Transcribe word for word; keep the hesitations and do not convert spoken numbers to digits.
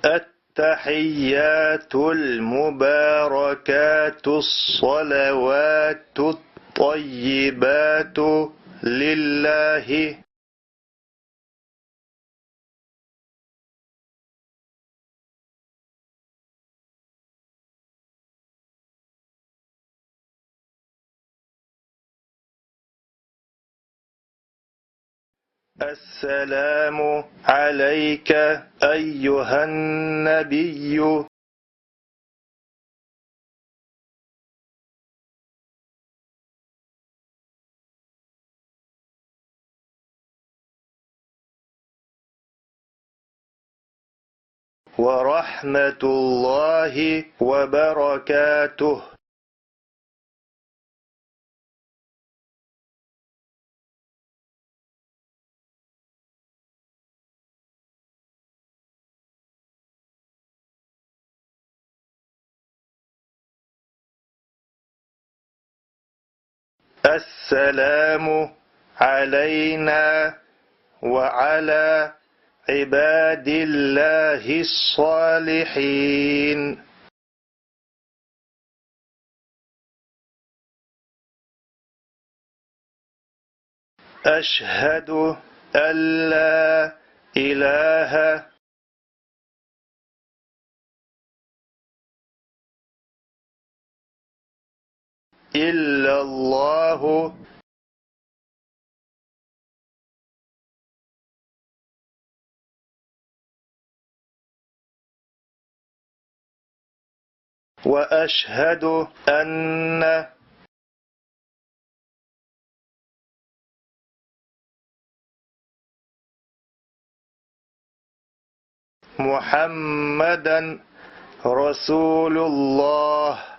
التحيات المباركات الصلوات الطيبات لله. السلام عليك أيها النبي. ورحمة الله وبركاته. السلام علينا وعلى عباد الله الصالحين. أشهد أن لا إله إلا الله وأشهد أن محمدا رسول الله.